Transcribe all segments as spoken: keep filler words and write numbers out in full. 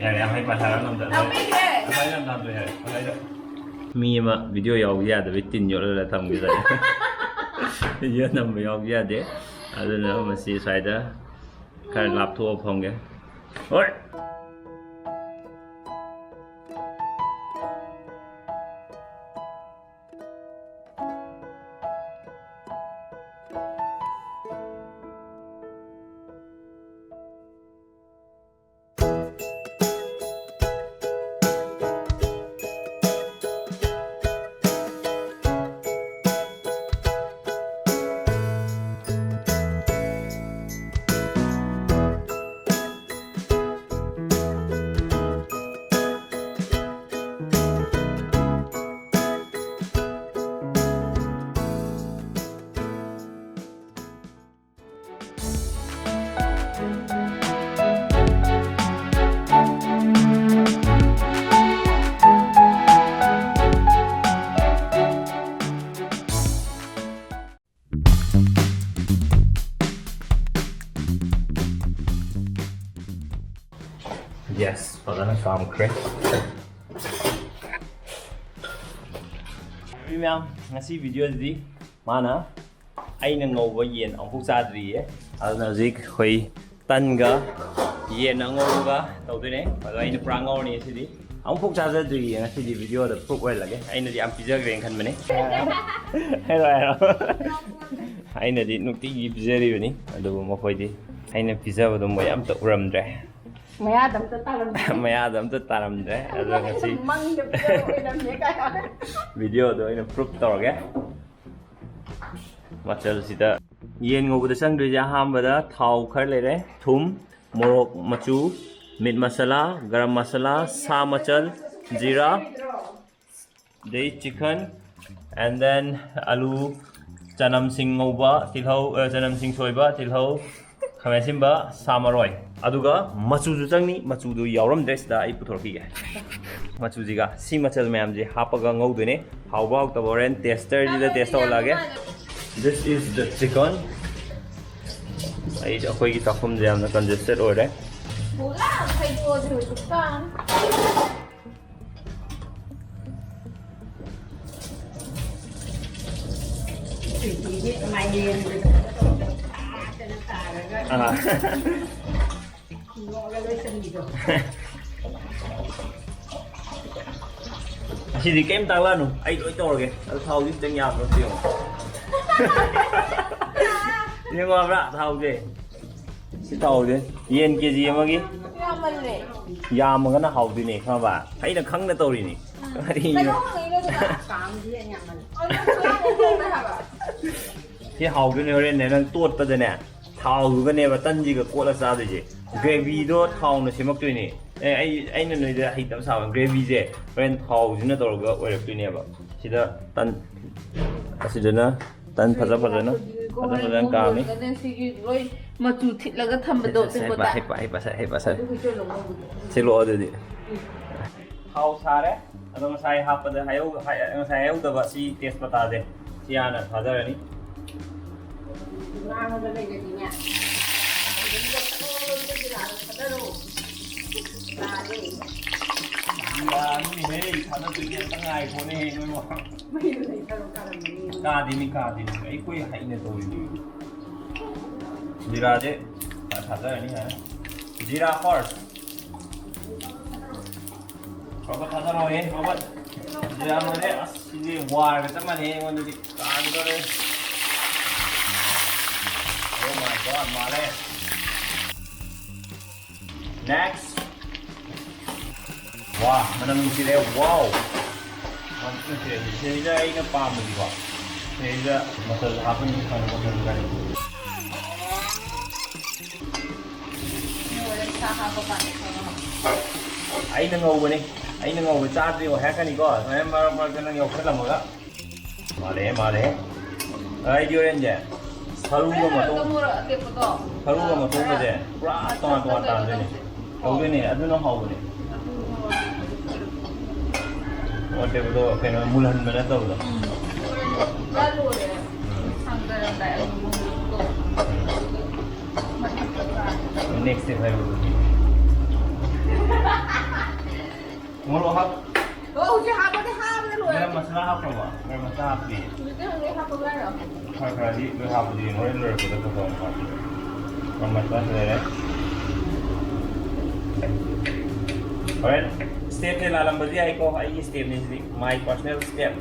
ꯌꯥꯔꯦ, ꯌꯥꯝ ꯍꯩ ꯄꯥ ꯍꯥꯏꯔꯛꯑꯅꯨ ꯑꯝꯇ꯫ ꯂꯧꯕꯤꯒꯦ꯫ ꯉꯁꯥꯏ ꯌꯥꯝ ꯇꯥꯟꯊꯣꯛꯑꯦ ꯍꯥꯏꯔꯦ꯫ ꯉꯁꯥꯏꯗ꯫ ꯃꯤ ꯑꯃ ꯚꯤꯗꯤꯑꯣ ꯌꯥꯎꯕ ꯌꯥꯗꯕꯩ ꯇꯤꯟ ꯌꯣꯠꯍꯜꯂ ꯊꯝꯈꯤꯗꯥꯏ? ꯚꯤꯗꯤꯑꯣ ꯅꯝꯕ ꯌꯥꯎꯕ ꯌꯥꯗꯦ꯫ ꯑꯗꯨꯅ ꯃꯁꯤ ꯁ꯭ꯋꯥꯏꯗ ꯈꯔ ꯂꯥꯞꯊꯣꯛꯑ ꯐꯝꯒꯦ꯫ ꯍꯣꯏ꯫ Yes, ꯐꯖꯅ ꯀꯥꯝꯈ꯭ꯔꯦ꯫ ꯃꯤ ꯃꯌꯥꯝ, ꯉꯁꯤ ꯚꯤꯗꯤꯑꯣꯁꯤꯗꯤ ꯃꯥꯅ ꯑꯩꯅ ꯉꯧꯕ ꯌꯦꯟ ꯑꯃꯨꯛꯐꯥꯎ ꯆꯥꯗ꯭ꯔꯤꯌꯦ꯫ ꯑꯗꯨꯅ ꯍꯧꯖꯤꯛ ꯑꯩꯈꯣꯏ ꯇꯟꯒ ꯌꯦꯟ ꯑꯉꯧꯕꯒ ꯇꯧꯗꯣꯏꯅꯦ꯫ ꯑꯗꯣ ꯑꯩꯅ ꯄꯨꯔꯥ ꯉꯧꯔꯅꯤ ꯉꯁꯤꯗꯤ꯫ ꯑꯃꯨꯛꯐꯥꯎ ꯆꯥꯖꯗ꯭ꯔꯤꯌꯦ, ꯉꯁꯤꯗꯤ ꯚꯤꯗꯤꯑꯣꯗ ꯄ꯭ꯔꯨꯐ ꯑꯣꯏꯍꯜꯂꯒꯦ꯫ ꯑꯩꯅꯗꯤ ꯌꯥꯝ ꯄꯤꯖꯈ꯭ꯔꯦꯅ ꯈꯟꯕꯅꯦ꯫ ꯍꯥꯏꯔꯣ, ꯍꯥꯏꯔꯣ꯫ ꯑꯩꯅꯗꯤ ꯅꯨꯡꯇꯤꯒꯤ ꯄꯤꯖꯔꯤꯕꯅꯤ, ꯑꯗꯨꯕꯨ ꯃꯈꯣꯏꯗꯤ ꯑꯩꯅ ꯄꯤꯖꯕꯗꯣ ꯃꯣꯏ ꯑꯝꯇ ꯎꯔꯝꯗ꯭ꯔꯦ꯫ ꯃꯌꯥꯗ ꯑꯝꯇ ꯇꯥꯔꯝꯗ꯭ꯔꯦ꯫ ꯃꯌꯥꯗ ꯑꯝꯇ ꯇꯥꯔꯝꯗ꯭ꯔꯦ꯫ ꯑꯗꯣ ꯉꯁꯤ ꯃꯪꯗ ꯄꯤꯖꯕ ꯑꯣꯏꯔꯝꯃꯦ ꯀꯥꯏ꯫ ꯚꯤꯗꯤꯑꯣꯗꯣ ꯑꯩꯅ ꯄ꯭ꯔꯨꯐ ꯇꯧꯔꯒꯦ꯫ ꯃꯆꯜꯁꯤꯗ ꯌꯦꯟ ꯉꯧꯕꯗ ꯆꯪꯗꯣꯏꯁꯦ ꯑꯍꯥꯟꯕꯗ ꯊꯥꯎ ꯈꯔ ꯂꯩꯔꯦ, ꯊꯨꯝ, ꯃꯣꯔꯣꯛ ꯃꯆꯨ, ꯃꯤꯠ ꯃꯁꯥꯂꯥ, ꯒꯔꯝ ꯃꯁꯥꯂꯥ, ꯁꯥ ꯃꯆꯜ, ꯖꯤꯔꯥ, ꯑꯗꯩ chicken, and then ꯑꯂꯨ, ꯆꯅꯝꯁꯤꯡ ꯉꯧꯕ, ꯇꯤꯜꯍꯧ, ꯑ, ꯆꯅꯝꯁꯤꯡ ꯁꯣꯏꯕ, ꯇꯤꯜꯍꯧ, ꯈꯥꯃꯦꯟ ꯑꯁꯤꯟꯕ, ꯁꯥ ꯃꯔꯣꯏ, ꯑꯗꯨꯒ ꯃꯆꯨꯁꯨ ꯆꯪꯅꯤ꯫ ꯃꯆꯨꯗꯨ ꯌꯥꯎꯔꯝꯗ꯭ꯔꯦ, ꯁꯤꯗ ꯑꯩ ꯄꯨꯊꯣꯔꯛꯈꯤꯒꯦ꯫ ꯃꯆꯨꯁꯤꯒ ꯁꯤ ꯃꯆꯜ ꯃꯌꯥꯝꯁꯦ ꯍꯥꯞꯄꯒ ꯉꯧꯗꯣꯏꯅꯦ꯫ ꯍꯥꯎꯕ ꯍꯥꯎꯇꯕ ꯍꯣꯔꯦꯟ ꯇꯦꯁꯇꯔꯁꯤꯗ test ꯇꯧꯍꯜꯂꯛꯑꯒꯦ꯫ This is the chicken. ꯑꯩ, ꯑꯩꯈꯣꯏꯒꯤ ꯆꯥꯛꯈꯨꯝꯁꯦ ꯌꯥꯝꯅ congested ꯑꯣꯏꯔꯦ꯫ ꯄꯨꯔꯥ ꯈꯥꯏꯗꯣꯛꯑꯗꯤ ꯍꯧꯖꯤꯛꯀꯥꯟ꯫ ꯑꯥ꯫ ꯑꯁꯤꯗꯤ ꯀꯩꯝ ꯇꯥꯛꯂꯛꯑꯅꯨ, ꯑꯩ ꯂꯣꯏ ꯇꯧꯔꯒꯦ꯫ ꯑꯗꯨ ꯊꯥꯎꯗꯤ ꯈꯤꯇꯪ ꯌꯥꯝꯕ꯭ꯔꯥ ꯑꯝꯇ ꯌꯦꯡꯉꯣ꯫ ꯌꯦꯡꯉꯣ ꯍꯥꯏꯕ꯭ꯔꯥ ꯊꯥꯎꯁꯦ? ꯁꯤ ꯊꯥꯎꯁꯦ ꯌꯦꯟ ꯀꯦ ꯖꯤ ꯑꯃꯒꯤ꯫ ꯌꯥꯝꯃꯜꯂꯦ꯫ ꯌꯥꯝꯃꯒꯅ ꯍꯥꯎꯗꯣꯏꯅꯦ, ꯈꯪꯉꯕ? ꯑꯩꯅ ꯈꯪꯅ ꯇꯧꯔꯤꯅꯤ꯫ ꯎꯝ꯫ ꯀꯔꯤꯅꯣ? ꯀꯩꯅꯣ ꯍꯪꯉꯛꯏꯅꯣ ꯑꯗꯨꯒ? ꯀꯥꯝꯗꯤ ꯌꯥꯝꯃꯜꯂꯦ꯫ ꯑꯗꯨ ꯈꯪꯉꯦ ꯍꯥꯏꯕ꯫ ꯁꯤ ꯍꯥꯎꯗꯣꯏꯅꯦ ꯍꯣꯔꯦꯟꯅꯦ, ꯅꯪ ꯇꯣꯠꯄꯗꯅꯦ ꯊꯥꯎꯗꯨꯒꯅꯦꯕ ꯇꯟꯁꯤꯒ ꯀꯣꯠꯂ ꯆꯥꯗꯣꯏꯁꯦ꯫ ꯒ꯭ꯔꯦꯚꯤꯗꯣ ꯊꯥꯎꯅ ꯁꯦꯝꯃꯛꯇꯣꯏꯅꯦ꯫ ꯑꯦ, ꯑꯩ, ꯑꯩꯅ ꯅꯣꯏꯗ ꯍꯩꯇꯕ ꯁꯥꯕ, ꯒ꯭ꯔꯦꯚꯤꯁꯦ ꯍꯣꯔꯦꯟ ꯊꯥꯎꯁꯤꯅ ꯇꯧꯔꯒ ꯑꯣꯏꯔꯛꯇꯣꯏꯅꯦꯕ꯫ ꯁꯤꯗ ꯇꯟ, ꯑꯁꯤꯗꯅ ꯇꯟ ꯐꯖ ꯐꯖꯅ, ꯐꯖ ꯐꯖꯅ ꯀꯥꯝꯃꯤ꯫ ꯁꯤꯒꯤ ꯂꯣꯏ ꯃꯆꯨ ꯊꯤꯠꯂꯒ ꯊꯝꯕꯗꯣ ꯁꯦ, ꯁꯦ, ꯍꯩꯄꯥ, ꯇꯦꯡꯀꯣꯠꯇ꯫ ꯍꯩꯄꯥ, ꯍꯩꯄꯥ, ꯁꯦ, ꯍꯩꯄꯥ, ꯁꯦ꯫ ꯑꯗꯨꯒꯤ ꯆꯣꯂꯣ ꯉꯧꯕꯗꯣ꯫ ꯁꯤꯂꯣ ꯑꯗꯨꯗꯤ꯫ ꯊꯥꯎ ꯁꯥꯔꯦ꯫ ꯑꯗꯣ ꯉꯁꯥꯏ ꯍꯥꯞꯄꯗ ꯍꯥꯏꯍꯧ-, ꯍꯥꯏ-, ꯉꯁꯥꯏ ꯍꯥꯏꯍꯧꯗꯕ ꯁꯤ ꯇꯦꯖꯄꯇꯥꯁꯦ ꯁꯤ ꯍꯥꯟꯅ ꯊꯥꯗꯔꯅꯤ꯫ ꯉꯥꯡꯉꯒ ꯂꯩꯔꯗꯤꯅꯦ꯫ ꯖꯤꯔꯥ ꯑꯅꯤꯅꯦꯍꯦ ꯊꯥꯗꯗꯣꯏꯁꯦ, ꯑꯝꯇ ꯉꯥꯏꯈꯣꯅꯦꯍꯦ ꯅꯣꯏꯕꯣ꯫ ꯀꯥꯗꯦꯃꯤ, ꯀꯥꯗꯦꯃꯤ, ꯑꯩꯈꯣꯏ ꯍꯩꯅ ꯇꯧꯔꯤꯅꯤ꯫ ꯖꯤꯔꯥꯁꯦ ꯊꯥꯗꯔꯅꯤ ꯍꯥꯏ꯫ ꯖꯤꯔꯥ first꯫ Robert ꯊꯥꯗꯔꯛꯑꯣꯍꯦ, Robert. ꯖꯤꯔꯥ ꯂꯣꯏꯔꯦ꯫ ꯑꯁ, ꯁꯤꯗꯤ ꯋꯥꯔꯒ ꯆꯞ ꯃꯥꯟꯅꯩ ꯑꯩꯉꯣꯟꯗꯗꯤ꯫ ꯀꯥꯒꯗꯧꯔꯦ꯫ Oh my God, ꯃꯥꯜꯂꯦ꯫ Next꯫ ꯋꯥ, ꯃꯅꯝ ꯅꯨꯡꯁꯤꯔꯦ꯫ Wow꯫ ꯃꯅꯝ ꯅꯨꯡꯁꯤꯔꯦ꯫ ꯁꯤꯗꯩꯗ ꯑꯩꯅ ꯄꯥꯝꯕꯗꯤꯀꯣ, ꯁꯤꯗꯩꯗ ꯃꯆꯜ ꯍꯥꯞꯄꯅꯤ, ꯃꯆꯜ ꯈꯔ꯫ ꯑꯩꯅ ꯉꯧꯕꯅꯦ, ꯑꯩꯅ ꯉꯧꯕ ꯆꯥꯗ꯭ꯔꯤꯕꯣ ꯍꯥꯏꯔꯛꯀꯅꯤꯀꯣ, ꯁꯨꯃꯥꯏꯅ ꯃꯔꯛ ꯃꯔꯛꯇ ꯅꯪ ꯌꯥꯎꯁꯜꯂꯝꯃꯒ꯫ ꯃꯥꯜꯂꯦ, ꯃꯥꯜꯂꯦ꯫ ꯑꯩꯗꯤ ꯍꯣꯔꯦꯟꯁꯦ ꯁꯔꯨꯒ ꯃꯇꯣꯡ, ꯃꯣꯔꯣꯛ ꯑꯇꯦꯛꯄꯗꯣ ꯁꯔꯨꯒ ꯃꯇꯣꯡꯒꯁꯦ ꯄꯨꯔꯥ ꯇꯣꯉꯥꯟ ꯇꯣꯉꯥꯟ ꯇꯥꯗꯣꯏꯅꯦ꯫ ꯇꯧꯗꯣꯏꯅꯦ, ꯑꯗꯨꯅ ꯍꯥꯎꯕꯅꯦ꯫ ꯃꯣꯔꯣꯛ ꯑꯇꯦꯛꯄꯗꯣ ꯀꯩꯅꯣ ꯃꯨꯜꯍꯟꯕ ꯅꯠꯇꯕꯗꯣ꯫ ꯎꯝ꯫ ꯄꯨꯔꯥ ꯂꯣꯏꯔꯦ꯫ ꯎꯝ꯫ ꯊꯥꯡꯗꯔꯝꯗꯥꯏ ꯑꯗꯨꯝ ꯃꯨꯜꯍꯟꯕꯗꯣ꯫ ꯎꯝ꯫ ꯃꯊꯛꯇ ꯆꯥꯔꯦ꯫ Next step ꯍꯥꯏꯕꯗꯨꯗꯤ꯫ ꯃꯣꯔꯣꯛ ꯍꯥꯞ-, ꯑꯣ, ꯍꯧꯖꯤꯛ ꯍꯥꯞꯄꯗꯤ ꯍꯥꯞꯄꯗ ꯂꯣꯏꯔꯦ꯫ ꯒꯔꯝ ꯃꯁꯥꯂꯥ ꯍꯥꯞꯈ꯭ꯔꯕꯣ? ꯒꯔꯝ ꯃꯁꯥꯂꯥ ꯍꯥꯞꯇ꯭ꯔꯤꯌꯦ꯫ ꯍꯧꯖꯤꯛꯇꯤ ꯍꯧꯖꯤꯛ ꯍꯥꯞꯄ ꯂꯣꯏꯔꯦ꯫ ꯈꯔ ꯈꯔꯗꯤ ꯂꯣꯏ ꯍꯥꯞꯄꯗꯤ ꯍꯣꯔꯦꯟ ꯂꯣꯏꯔꯛꯄꯗ ꯈꯔ ꯈꯔ ꯑꯃꯨꯛ ꯍꯥꯞꯄꯤ꯫ ꯒꯔꯝ ꯃꯁꯥꯂꯥ ꯂꯩꯔꯦ꯫ ꯍꯣꯔꯦꯟ stepꯁꯦ ꯂꯥꯜꯂꯝꯕꯁꯨ ꯌꯥꯏꯀꯣ, ꯑꯩꯒꯤ stepꯅꯤ ꯁꯤꯗꯤ, my personal step꯫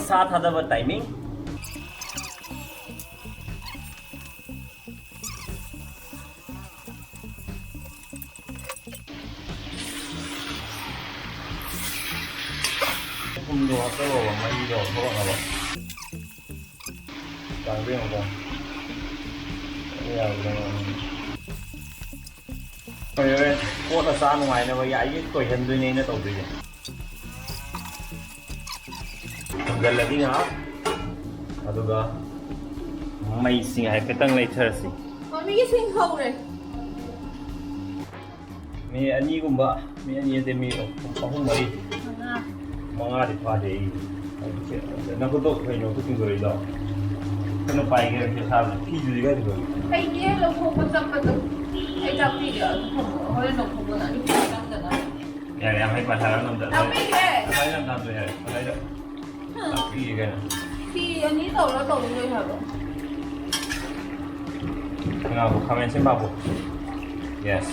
ꯁꯥ ꯊꯥꯗꯕ timing꯫ ꯊꯨꯝꯗꯣ ꯍꯥꯞꯆꯜꯂꯣꯕ, ꯃꯍꯤꯗꯣ ꯊꯣꯛꯂꯛꯅꯕ꯫ ꯆꯥꯡꯗ ꯌꯦꯡꯉꯨꯀꯣ꯫ ꯌꯥꯕ꯭ꯔꯥ ꯌꯦꯡꯉꯣ꯫ ꯍꯣꯏ, ꯍꯣꯏ꯫ ꯀꯣꯠꯂ ꯆꯥ ꯅꯨꯡꯉꯥꯏꯅꯕ ꯌꯥꯔꯤꯒꯩ ꯇꯣꯏꯍꯟꯗꯣꯏꯅꯦ ꯑꯩꯅ ꯇꯧꯗꯣꯏꯁꯦ꯫ ꯊꯝꯖꯤꯜꯂꯒꯦ ꯉꯥꯏꯍꯥꯛ꯫ ꯑꯗꯨꯒ ꯃꯩꯁꯤ ꯍꯥꯏꯐꯦꯠꯇꯪ ꯂꯩꯊꯔꯁꯤ꯫ ꯃꯃꯤꯒꯤ ꯁꯤꯡ ꯍꯧꯔꯦ꯫ ꯃꯤ ꯑꯅꯤꯒꯨꯝꯕ, ꯃꯤ ꯑꯅꯤ ꯅꯠꯇꯦ, ꯃꯤ ꯑꯍꯨꯝ, ꯃꯔꯤ꯫ ꯃꯉꯥ꯫ ꯃꯉꯥꯗꯤ ꯐꯥꯗꯦ ꯑꯩ꯫ ꯅꯪ ꯈꯨꯠꯇꯣ ꯀꯩꯅꯣ ꯈꯨꯠ ꯇꯤꯡꯊꯣꯔꯛꯏꯗꯣ? ꯀꯩꯅꯣ ꯄꯥꯏꯒꯦ ꯁꯤ ꯁꯥꯕꯅꯦ꯫ ꯐꯤꯗꯨꯗꯤ ꯀꯥꯏ ꯊꯝꯕ꯭ꯔꯒꯦ? ꯑꯩꯒꯤ ꯂꯧꯊꯣꯛꯄ ꯆꯠꯄꯗꯣ꯫ ꯑꯩ ꯆꯥꯛꯄꯤꯒꯦ꯫ ꯑꯗꯨ ꯊꯝꯃꯣ꯫ ꯍꯣꯔꯦꯟ ꯂꯧꯊꯣꯛꯄꯅ ꯑꯗꯨꯝ ꯆꯪꯗꯅꯕ꯫ ꯌꯥꯔꯦ, ꯌꯥꯝ ꯍꯩ ꯄꯥ ꯁꯥꯔꯛꯑꯅꯨ ꯑꯝꯇ꯫ ꯆꯥꯛꯄꯤꯒꯦ꯫ ꯉꯁꯥꯏ ꯌꯥꯝ ꯇꯥꯟꯊꯣꯛꯑꯦ ꯍꯥꯏꯔꯦ꯫ ꯉꯁꯥꯏꯗ ꯍꯥ꯫ ꯆꯥꯛꯄꯤꯒꯦ ꯀꯩꯅꯣ꯫ ꯐꯤ ꯑꯅꯤ ꯇꯧꯔ ꯇꯧꯗꯣꯏ ꯍꯥꯏꯕ꯫ ꯉꯥꯏꯈꯣ, ꯈꯥꯃꯦꯟ ꯑꯁꯤꯟꯕ ꯍꯥꯞꯄꯣ꯫ Yes꯫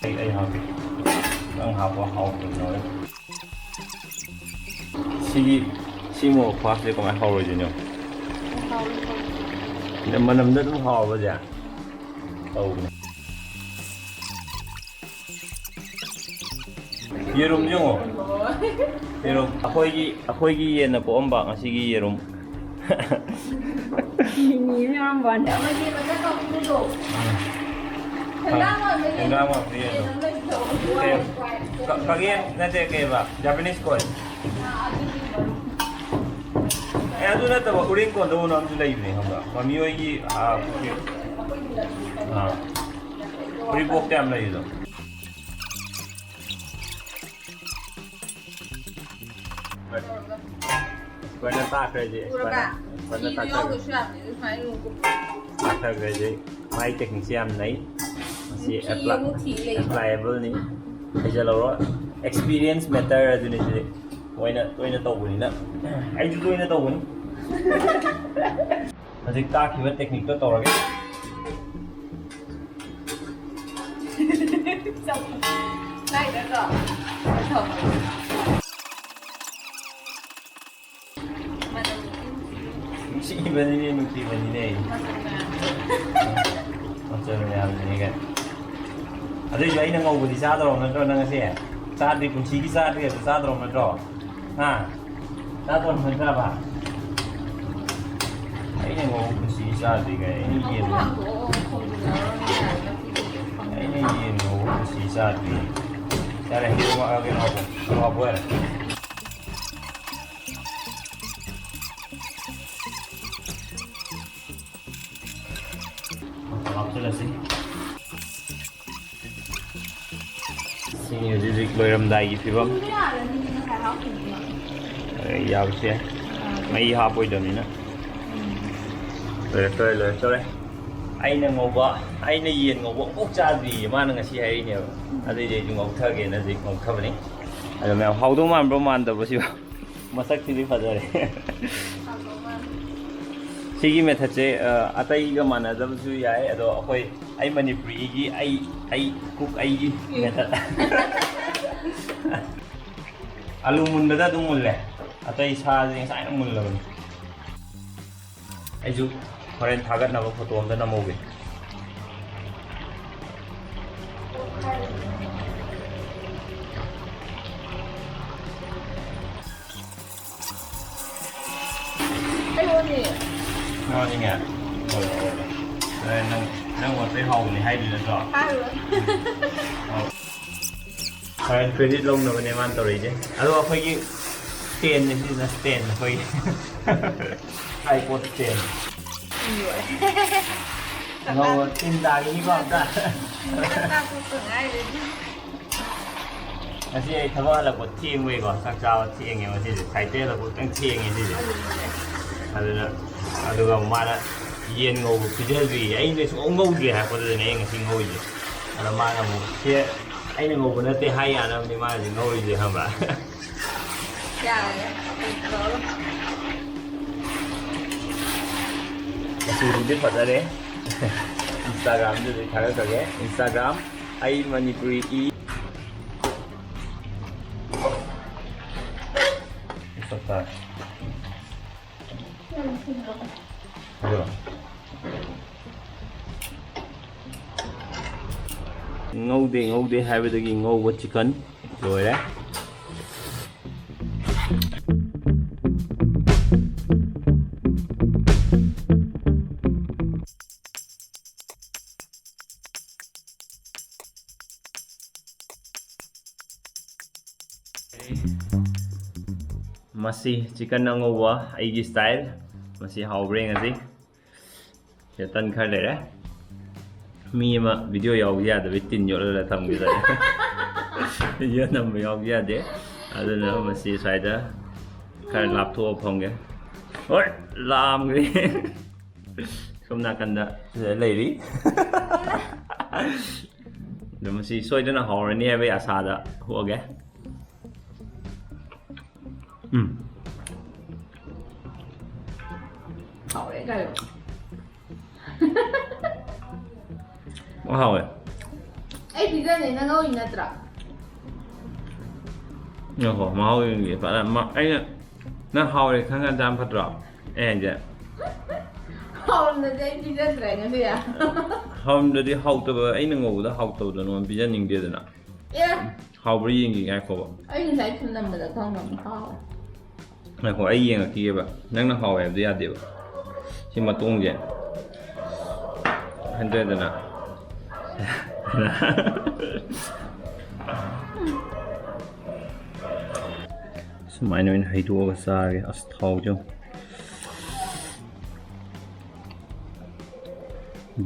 ꯑꯩ, ꯑꯩ ꯍꯥꯞꯀꯦ꯫ ꯅꯪ ꯍꯥꯞꯄꯣ, ꯍꯥꯎꯇꯕꯅꯦ ꯍꯣꯔꯦꯟ꯫ ꯁꯤꯒꯤ, ꯁꯤ ꯃꯣꯔꯣꯛ ꯈꯨꯍꯥꯞꯁꯦ ꯀꯃꯥꯏꯅ ꯍꯥꯎꯔꯣꯏꯗꯣꯏꯅꯣ? ꯍꯥꯎꯋꯤ, ꯍꯥꯎꯋꯤ꯫ ꯃꯅꯝꯗ ꯑꯗꯨꯝ ꯍꯥꯎꯔꯕꯁꯦ? ꯇꯧꯕꯅꯦ꯫ ꯌꯦꯔꯨꯝ ꯌꯦꯡꯉꯣ꯫ ꯌꯦꯔꯨꯝ꯫ ꯑꯩꯈꯣꯏꯒꯤ, ꯑꯩꯈꯣꯏꯒꯤ ꯌꯦꯟꯅ ꯄꯣꯛꯑꯝꯕ ꯉꯁꯤꯒꯤ ꯌꯦꯔꯨꯝ꯫ ꯃꯤꯃꯤ ꯑꯃ ꯌꯥꯎꯔꯝꯕ ꯋꯥꯅꯤ꯫ ꯑꯃ ꯌꯦꯟ ꯃꯆꯥ ꯀꯥꯡꯕꯨꯗꯣ꯫ ꯎꯝ꯫ ꯍꯪꯒꯥꯝ ꯃꯥꯟꯕ ꯌꯦꯟ꯫ ꯍꯪꯒꯥꯝ ꯃꯥꯟꯕ ꯌꯦꯟꯗꯣ꯫ ꯌꯦꯟ ꯑꯃ ꯂꯩꯕꯗꯣ꯫ ꯀꯩ-, ꯀ-, ꯀꯛꯌꯦꯟ ꯅꯠꯇꯦ, ꯀꯩꯕ? Japanese ꯀꯣꯏ꯫ ꯑꯥ, ꯑꯗꯨꯒꯤ ꯃꯔꯨꯝ꯫ ꯑꯦ, ꯑꯗꯨ ꯅꯠꯇꯕ ꯎꯔꯤꯡ ꯀꯣꯟꯗꯧꯅ ꯑꯃꯁꯨ ꯂꯩꯕꯅꯦ, ꯈꯪꯕ꯭ꯔꯥ? ꯃꯃꯤ ꯍꯣꯏꯒꯤ, ꯑꯥ, ꯑꯩꯈꯣꯏꯒꯤ, ꯑꯥ, ꯎꯔꯤꯄꯣꯛꯇ ꯌꯥꯝ ꯂꯩꯕꯗꯣ꯫ ꯑꯦꯛꯁꯄꯔꯠꯅ ꯇꯥꯛꯈ꯭ꯔꯦꯁꯦ꯫ ꯎꯔꯕ? ꯑꯦꯛꯁꯄꯔꯠꯅ ꯁꯤꯁꯨ ꯇꯥꯛꯈ꯭ꯔꯦ꯫ ꯌꯥꯎꯗ꯭ꯔꯁꯨ ꯌꯥꯕꯅꯦ ꯑꯗꯨ ꯁꯨꯃꯥꯏꯅ ꯌꯣꯟꯀꯨꯞꯄ꯫ ꯇꯥꯛꯈ꯭ꯔꯦꯁꯦ꯫ ꯃꯥꯏ ꯇꯦꯛꯅꯤꯛꯁꯦ ꯌꯥꯝ ꯅꯩ꯫ ꯃꯁꯤ ꯃꯨꯊꯤ ꯑꯃꯨꯛ ꯊꯤ ꯂꯩꯕ꯫ ꯑꯦꯄ꯭ꯂꯥꯏꯑꯦꯕꯜꯅꯤ꯫ ꯍꯩꯖꯜꯍꯧꯔꯣ꯫ ꯑꯦꯛꯁꯄꯤꯔꯤꯌꯦꯟꯁ ꯃꯦꯇꯔ ꯑꯗꯨꯅꯤ ꯁꯤꯗꯤ꯫ ꯇꯣꯏꯅ ꯇꯣꯏꯅ ꯇꯧꯕꯅꯤꯅ꯫ ꯑꯩꯁꯨ ꯇꯣꯏꯅ ꯇꯧꯕꯅꯤ꯫ ꯍꯧꯖꯤꯛ ꯇꯥꯛꯈꯤꯕ ꯇꯦꯛꯅꯤꯛꯇꯣ ꯇꯧꯔꯒꯦ꯫ ꯂꯥꯏꯗꯀꯣ꯫ ꯃꯅꯝ ꯅꯨꯡꯁꯤ꯫ ꯅꯨꯡꯁꯤꯕꯅꯤꯅꯦ, ꯅꯨꯡꯁꯤꯕꯅꯤꯅꯦ꯫ ꯃꯆꯜ ꯃꯌꯥꯝ꯫ ꯃꯆꯜ ꯃꯌꯥꯝꯁꯤꯅꯦ ꯀꯩꯅꯣ꯫ ꯑꯗꯨꯏꯁꯨ ꯑꯩꯅ ꯉꯧꯕꯗꯤ ꯆꯥꯗꯧꯔꯕ ꯅꯠꯇ꯭ꯔꯣ ꯅꯪ ꯉꯁꯤ? ꯆꯥꯗ꯭ꯔꯤ, ꯄꯨꯟꯁꯤꯒꯤ ꯆꯥꯗ꯭ꯔꯤ ꯑꯗꯨ ꯆꯥꯗꯧꯔꯕ ꯅꯠꯇ꯭ꯔꯣ? ꯍꯥ? ꯆꯥꯗꯧꯔꯕ ꯅꯠꯇ꯭ꯔꯕ? ꯑꯩꯅ ꯉꯧꯕ ꯄꯨꯟꯁꯤꯒꯤ ꯆꯥꯗ꯭ꯔꯤ ꯀꯥꯏ, ꯑꯩꯅ ꯌꯦꯟ ꯉꯧꯕ꯫ ꯍꯥꯡꯗꯣꯛꯑꯣ, ꯈꯣꯡꯗꯣꯛꯑꯣ, ꯌꯥꯔꯦ, ꯃꯆꯨꯗꯣ ꯈꯪꯗꯦ꯫ ꯑꯩꯅ ꯌꯦꯟ ꯉꯧꯕ ꯄꯨꯟꯁꯤ ꯆꯥꯗ꯭ꯔꯤ꯫ ꯌꯥꯔꯦ, ꯍꯩꯔꯨꯝ ꯍꯥꯞꯄꯒꯦ, ꯍꯥꯞꯄꯣ꯫ ꯑꯗꯨ ꯍꯥꯞꯄꯣ ꯌꯥꯔꯦ꯫ ꯍꯥꯞꯆꯤꯜꯂꯁꯤ꯫ ꯁꯤꯅꯤ ꯍꯧꯖꯤꯛ ꯍꯧꯖꯤꯛ ꯂꯣꯏꯔꯝꯗꯥꯏꯒꯤ ꯐꯤꯕꯝ꯫ ꯁꯤꯗꯤ ꯌꯥꯔꯅꯤ, ꯉꯁꯥꯏ ꯍꯥꯞꯈꯤꯕꯗꯨꯅ꯫ ꯑꯦ, ꯌꯥꯕꯁꯦ ꯌꯥꯏ꯫ ꯃꯩ ꯍꯥꯞꯄꯣꯏꯗꯕꯅꯤꯅ꯫ ꯎꯝ꯫ ꯂꯣꯏꯔꯛꯇꯣꯔꯦ, ꯂꯣꯏꯔꯛꯇꯣꯔꯦ꯫ ꯑꯩꯅ ꯉꯧꯕ, ꯑꯩꯅ ꯌꯦꯟ ꯉꯧꯕ ꯑꯃꯨꯛ ꯆꯥꯗ꯭ꯔꯤꯌꯦ, ꯃꯥꯅ ꯉꯁꯤ ꯍꯥꯏꯔꯛꯏꯅꯦꯕ꯫ ꯑꯗꯨꯏꯗꯤ ꯑꯩꯁꯨ ꯉꯧꯊꯒꯦꯅ ꯍꯧꯖꯤꯛ ꯉꯧꯊꯕꯅꯤ꯫ ꯑꯗꯣ ꯃꯌꯥꯝ ꯍꯥꯎꯗꯧ ꯃꯥꯟꯕ꯭ꯔꯣ ꯃꯥꯟꯗꯕ꯭ꯔꯣ ꯁꯤꯕꯣ? ꯃꯁꯛꯁꯤꯗꯤ ꯐꯖꯔꯦ꯫ ꯍꯥꯎꯗꯧ ꯃꯥꯜꯂꯦ꯫ ꯁꯤꯒꯤ ꯃꯦꯊꯠꯁꯦ, ꯑ, ꯑꯇꯩꯒ ꯃꯥꯟꯅꯗꯕꯁꯨ ꯌꯥꯏ, ꯑꯗꯣ ꯑꯩꯈꯣꯏ, ꯑꯩ ꯃꯅꯤꯄꯨꯔꯤꯒꯤ ꯑꯩ, ꯑꯩ, ꯀꯨꯛ ꯑꯩꯒꯤ ꯃꯦꯊꯠ꯫ ꯑꯂꯨ ꯃꯨꯟꯕꯗ ꯑꯗꯨꯝ ꯃꯨꯜꯂꯦ, ꯑꯇꯩ ꯁꯥꯁꯦ ꯉꯁꯥꯏꯅ ꯃꯨꯜꯂꯕꯅꯤ꯫ ꯑꯩꯁꯨ ꯍꯣꯔꯦꯟ ꯊꯥꯒꯠꯅꯕ ꯐꯣꯇꯣ ꯑꯝꯇ ꯅꯝꯍꯧꯒꯦ꯫ ꯑꯩꯉꯣꯟꯗꯤ ꯃꯥꯅꯤꯅꯦ꯫ ꯍꯣꯏ, ꯍꯣꯏ, ꯍꯣꯏ꯫ ꯍꯣꯔꯦꯟ ꯅꯪ, ꯅꯪ ꯑꯣꯠꯄꯩ ꯍꯥꯎꯕꯅꯤ ꯍꯥꯏꯗꯣꯏ ꯅꯠꯇ꯭ꯔꯣ? ꯍꯥꯏꯔꯨꯔꯣ꯫ ꯑꯧ꯫ ꯍꯣꯔꯦꯟ ꯀ꯭ꯔꯦꯗꯤꯠ ꯂꯧꯅꯕꯅꯦ ꯃꯥꯅ ꯇꯧꯔꯛꯏꯁꯦ꯫ ꯑꯗꯣ ꯑꯩꯈꯣꯏꯒꯤ ꯁ꯭ꯇꯦꯟꯅꯦ ꯁꯤꯁꯤꯅ, ꯁ꯭ꯇꯦꯟ ꯑꯩꯈꯣꯏꯒꯤ꯫ ꯇ꯭ꯔꯥꯏꯄꯣꯗ ꯁ꯭ꯇꯦꯟ꯫ ꯉꯧꯔ ꯇꯤꯟ ꯇꯥꯈꯤꯅꯤꯀꯣ ꯑꯝꯇ꯫ ꯆꯥꯛ ꯇꯣꯛꯇ ꯉꯥꯏꯔꯤ꯫ ꯉꯁꯤ ꯑꯩ ꯊꯕꯛ ꯍꯜꯂꯛꯄ ꯊꯦꯡꯕꯩꯀꯣ, ꯆꯥꯛ ꯆꯥꯕ ꯊꯦꯡꯉꯦ ꯉꯁꯤꯁꯦ, ꯁꯥꯏꯠꯇꯩ ꯍꯜꯂꯛꯄ ꯈꯤꯇꯪ ꯊꯦꯡꯉꯦ ꯉꯁꯤꯁꯦ꯫ ꯑꯗꯨꯅ, ꯑꯗꯨꯒ ꯃꯥꯅ ꯌꯦꯟ ꯉꯧꯕ ꯄꯤꯖꯗ꯭ꯔꯤꯌꯦ, ꯑꯩꯅ ꯁꯨꯡꯉꯧ ꯉꯧꯗ꯭ꯔꯤ ꯍꯥꯏꯔꯛꯄꯗꯨꯗꯅꯦ ꯑꯩ ꯉꯁꯤ ꯉꯧꯔꯤꯁꯦ꯫ ꯑꯗꯣ ꯃꯥꯅ ꯑꯃꯨꯛ ꯁꯦ ꯑꯩꯅ ꯉꯧꯕ ꯅꯠꯇꯦ ꯍꯥꯏ ꯌꯥꯅꯕꯅꯤ ꯃꯥꯅ ꯍꯧꯖꯤꯛ ꯉꯧꯔꯤꯁꯦ, ꯈꯪꯕ꯭ꯔꯥ? ꯌꯥꯔꯦ꯫ ꯃꯆꯨꯗꯨꯗꯤ ꯐꯖꯔꯦ꯫ ꯏꯟꯁꯇꯥꯒ꯭ꯔꯥꯝꯗꯨꯗꯤ ꯊꯥꯒꯠꯈ꯭ꯔꯒꯦ꯫ ꯏꯟꯁꯇꯥꯒ꯭ꯔꯥꯝ ꯑꯩ ꯃꯅꯤꯄꯨꯔꯤ ꯏ꯫ ꯃꯁꯛ ꯇꯥꯏ꯫ ꯑꯗꯣ꯫ ꯉꯧꯗꯦ ꯉꯧꯗꯦ ꯍꯥꯏꯕꯗꯒꯤ ꯉꯧꯕ ꯆꯤꯀꯟ ꯂꯣꯏꯔꯦ꯫ ꯃꯁꯤ ꯆꯤꯀꯟ ꯑꯉꯧꯕ ꯑꯩꯒꯤ ꯁ꯭ꯇꯥꯏꯜ꯫ ꯃꯁꯤ ꯍꯥꯎꯕ꯭ꯔꯥ ꯌꯦꯡꯉꯁꯤ꯫ ꯁꯤꯗ ꯇꯟ ꯈꯔ ꯂꯩꯔꯦ꯫ ꯃꯤ ꯑꯃ ꯚꯤꯗꯤꯑꯣ ꯌꯥꯎꯕ ꯌꯥꯗꯕꯩ ꯇꯤꯟ ꯌꯣꯠꯍꯜꯂ ꯊꯝꯈꯤꯗꯅ꯫ ꯚꯤꯗꯤꯑꯣ ꯅꯝꯕ ꯌꯥꯎꯕ ꯌꯥꯗꯦ꯫ ꯑꯗꯨꯅ ꯃꯁꯤ ꯁ꯭ꯋꯥꯏꯗ ꯈꯔ ꯂꯥꯞꯊꯣꯛꯑ ꯐꯝꯒꯦ꯫ ꯍꯣꯏ, ꯂꯥꯝꯈ꯭ꯔꯦ꯫ ꯁꯣꯝ ꯅꯥꯀꯟꯗ ꯁꯤꯗ ꯂꯩꯔꯤ꯫ ꯑꯗꯣ ꯃꯁꯤ ꯁꯣꯏꯗꯅ ꯍꯥꯎꯔꯅꯤ ꯍꯥꯏꯕꯒꯤ ꯑꯁꯥꯗ ꯍꯣꯛꯑꯒꯦ꯫ ꯎꯝ꯫ ꯍꯥꯎꯔꯦ ꯀꯥꯏꯌꯣ꯫ ꯍꯥꯎꯋꯦ꯫ ꯑꯩ ꯄꯤꯖꯅꯤ, ꯅꯪ ꯂꯧꯔꯤ ꯅꯠꯇ꯭ꯔꯥ? ꯉꯥꯏꯈꯣ, ꯃꯍꯥꯎ ꯌꯦꯡꯒꯦ꯫ ꯐꯖꯅ ꯃ-, ꯑꯩꯅ ꯅꯪ ꯍꯥꯎꯔꯦ ꯈꯪꯉ ꯆꯥꯝ ꯐꯠꯇ꯭ꯔꯣ? ꯑꯩ ꯍꯥꯏꯁꯦ꯫ ꯍꯥꯎꯔꯝꯗ꯭ꯔꯗꯤ ꯑꯩ ꯄꯤꯖꯗ꯭ꯔꯦ ꯉꯁꯤ꯫ ꯍꯥꯎꯔꯝꯗ꯭ꯔꯗꯤ ꯍꯥꯎꯇꯕ, ꯑꯩꯅ ꯉꯧꯕꯗ ꯍꯥꯎꯇꯕꯗꯣ ꯅꯉꯣꯟꯗ ꯄꯤꯖꯅꯤꯡꯗꯦꯗꯅ꯫ ꯑꯦ꯫ ꯍꯥꯎꯕ꯭ꯔꯥ ꯌꯦꯡꯒꯦ ꯉꯥꯏꯈꯣꯕ꯫ ꯑꯩ ꯉꯁꯥꯏ ꯊꯨꯝ ꯅꯝꯕꯗ ꯈꯪꯉꯝꯅꯤ ꯍꯥꯎꯋꯦ꯫ ꯉꯥꯏꯈꯣ, ꯑꯩ ꯌꯦꯡꯉꯛꯈꯤꯒꯦꯕ꯫ ꯅꯪꯅ ꯍꯥꯎꯋꯦ ꯍꯥꯏꯕꯗꯤ ꯌꯥꯗꯦꯕ꯫ ꯁꯤ ꯃꯇꯣꯡꯁꯦ ꯍꯟꯗ꯭ꯔꯦꯗꯅ꯫ ꯁꯨꯃꯥꯏꯅ ꯑꯣꯏꯅ ꯍꯩꯗꯣꯛꯑꯒ ꯆꯥꯔꯒꯦ꯫ ꯑꯁ, ꯊꯥꯎꯁꯦ ꯌꯦꯡꯉꯨ꯫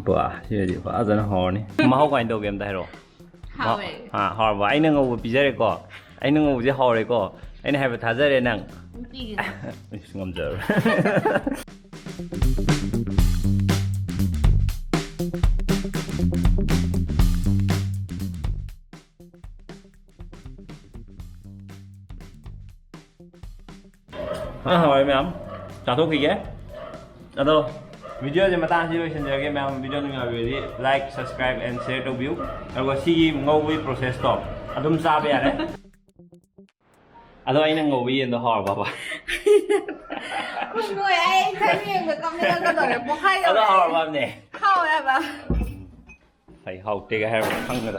ꯕꯥ, ꯁꯤꯗꯤ ꯐꯖꯅ ꯍꯥꯎꯔꯅꯤ꯫ ꯃꯍꯥꯎ ꯀꯃꯥꯏꯅ ꯇꯧꯒꯦ ꯑꯝꯇ ꯍꯥꯏꯔꯛꯑꯣ꯫ ꯍꯥꯎꯋꯦ꯫ ꯑꯥ, ꯍꯥꯎꯔꯕꯣ? ꯑꯩꯅ ꯉꯧꯕ ꯄꯤꯖꯔꯦꯀꯣ꯫ ꯑꯩꯅ ꯉꯧꯕꯁꯦ ꯍꯥꯎꯔꯦꯀꯣ꯫ ꯑꯩꯅ ꯍꯥꯏꯕ ꯊꯥꯖꯔꯦ ꯅꯪ꯫ ꯄꯤꯒꯤꯅꯦ꯫ ꯑꯁ, ꯉꯝꯖꯔꯣꯏ꯫ ꯑꯥ, ꯍꯥꯎꯔꯦ ꯃꯌꯥꯝ꯫ ꯆꯥꯊꯣꯛꯈꯤꯒꯦ꯫ ꯑꯗꯣ video ꯁꯦ ꯃꯇꯥꯡꯁꯤ ꯂꯣꯏꯁꯤꯟꯖꯔꯒꯦ ꯃꯌꯥꯝ꯫ Video ꯅꯨꯡꯉꯥꯏꯕꯤꯔꯗꯤ like, subscribe and share ꯇꯧꯕꯤꯌꯨ꯫ ꯑꯗꯨꯒ ꯁꯤꯒꯤ ꯉꯧꯕꯒꯤ process ꯇꯣ ꯑꯗꯨꯝ ꯆꯥꯕ ꯌꯥꯔꯦ꯫ ꯑꯗꯣ ꯑꯩꯅ ꯉꯧꯕ ꯌꯦꯟꯗꯣ ꯍꯥꯎꯔꯕꯕ? ꯅꯣꯏ ꯑꯩ ꯏꯟꯇꯔꯚ꯭ꯌꯨ ꯌꯦꯡꯕ ꯀꯞꯅꯤꯡꯉꯛꯀꯗꯧꯔꯦ꯫ ꯄꯣꯛꯈꯥꯏ ꯑꯗꯣ ꯍꯥꯎꯔꯕꯅꯦ꯫ ꯍꯥꯎꯋꯦ ꯍꯥꯏꯕ꯫ ꯑꯩ ꯍꯥꯎꯇꯦꯒ ꯍꯥꯏꯔꯕ ꯈꯪꯒꯗ꯭ꯔꯥ?